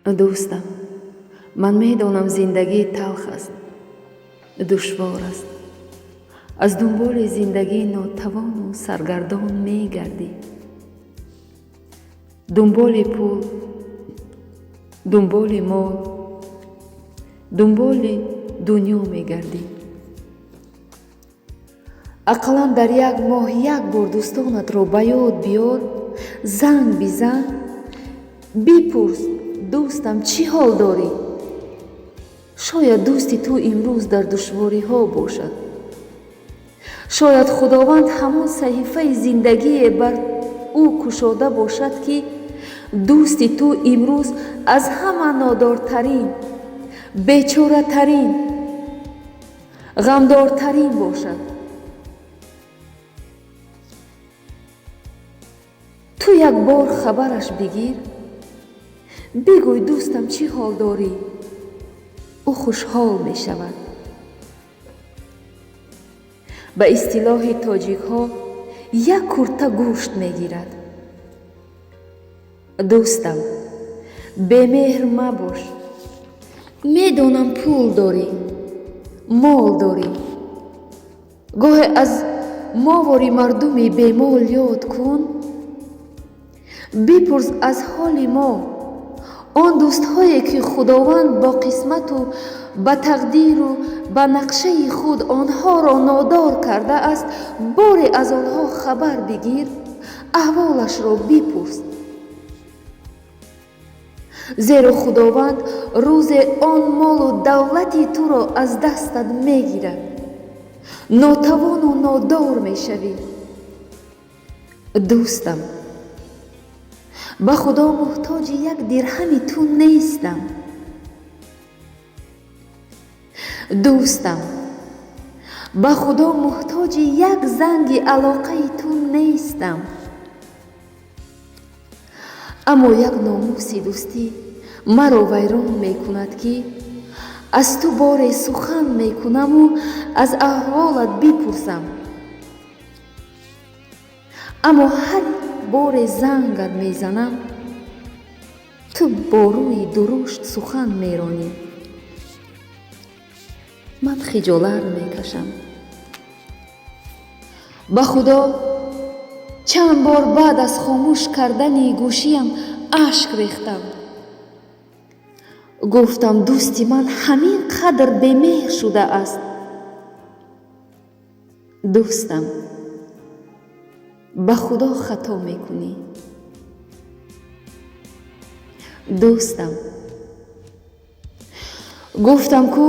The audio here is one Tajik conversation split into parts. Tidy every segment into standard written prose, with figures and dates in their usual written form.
Дӯстам, ман медонам, зиндагӣ талх аст, душвор аст. Аз дунболи зиндагӣ нотавону саргардон мегардӣ, дунболи пул, дунболи мол, дунболи дунё мегардӣ. Ақаллан дар як моҳ як бор дӯстонатро ба ёд биёр, занг бизан, бипурс: «Дӯстам, чӣ ҳол дорӣ?» Шояд дӯсти ту имрӯз дар душвориҳо бошад. Шояд Худованд ҳамон саҳифаи зиндагие бар ӯ кушода бошад, ки дӯсти ту имрӯз аз ҳама нодортарин, бечоратарин, ғамдортарин бошад. Ту як бор хабараш бигир, бигӯй: «Дӯстам, чӣ ҳол дорӣ?» Ӯ хушҳол мешавад. Ба истилоҳи тоҷикҳо, як курта гӯшт мегирад. Дӯстам, бемеҳр мабош. Медонам, пул дорӣ, мол дорӣ. Гоҳе аз мовори мардуми бемол ёд кун, бипурс аз ҳоли мо. Он дӯстҳое, ки Худованд бо қисмату ба тақдиру ба нақшаи худ онҳоро нодор кардааст, боре аз онҳо хабар бигир, аҳволашро бипурс, зеро Худованд рӯзе он молу давлати туро аз дастат мегирад, нотавону нодор мешавӣ. Дӯстам, ба Худо муҳтоҷи як дирҳами ту нестам. Дӯстам, ба Худо муҳтоҷи як занги алоқаи ту нестам. Аммо як номуси дӯстӣ маро вайрон мекунад, ки аз ту боре сухан мекунаму аз аҳволат бипурсам, аммо ҳар боре зангат мезанам, ту бо рӯи дурушт сухан меронӣ. Ман хиҷолат мекашам. Ба Худо, чанд бор баъд аз хомӯш кардани гӯшиям ашк рехтам. Гуфтам: «Дӯсти ман ҳамин қадр бемеҳр шудааст?» Дӯстам, ба Худо хато мекунӣ. Дӯстам, гуфтам ку,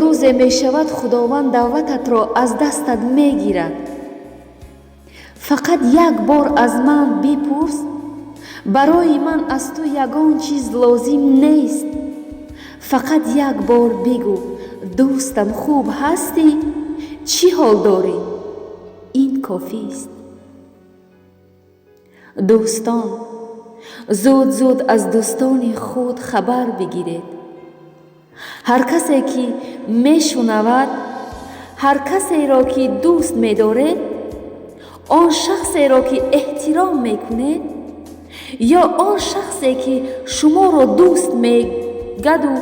рӯзе мешавад, Худованд давлататро аз дастат мегирад. Фақат як бор аз ман бипурс. Барои ман аз ту ягон чиз лозим нест. Фақат як бор бигӯ: «Дӯстам, хуб ҳастӣ? Чӣ ҳол дорӣ?» Ин кофист. Дӯстон, зуд зуд аз дӯстони худ хабар бигиред. Ҳар касе, ки мешунавад, ҳар касеро, ки дӯст медоред, он шахсеро, ки эҳтиром мекунед, ё он шахсе, ки шуморо дӯст мегаду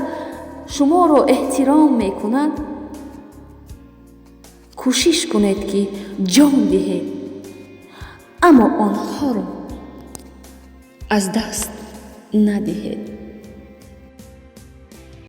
шуморо эҳтиром мекунад, кӯшиш кунед, ки ҷон диҳед, аммо онҳоро аз даст надиҳед.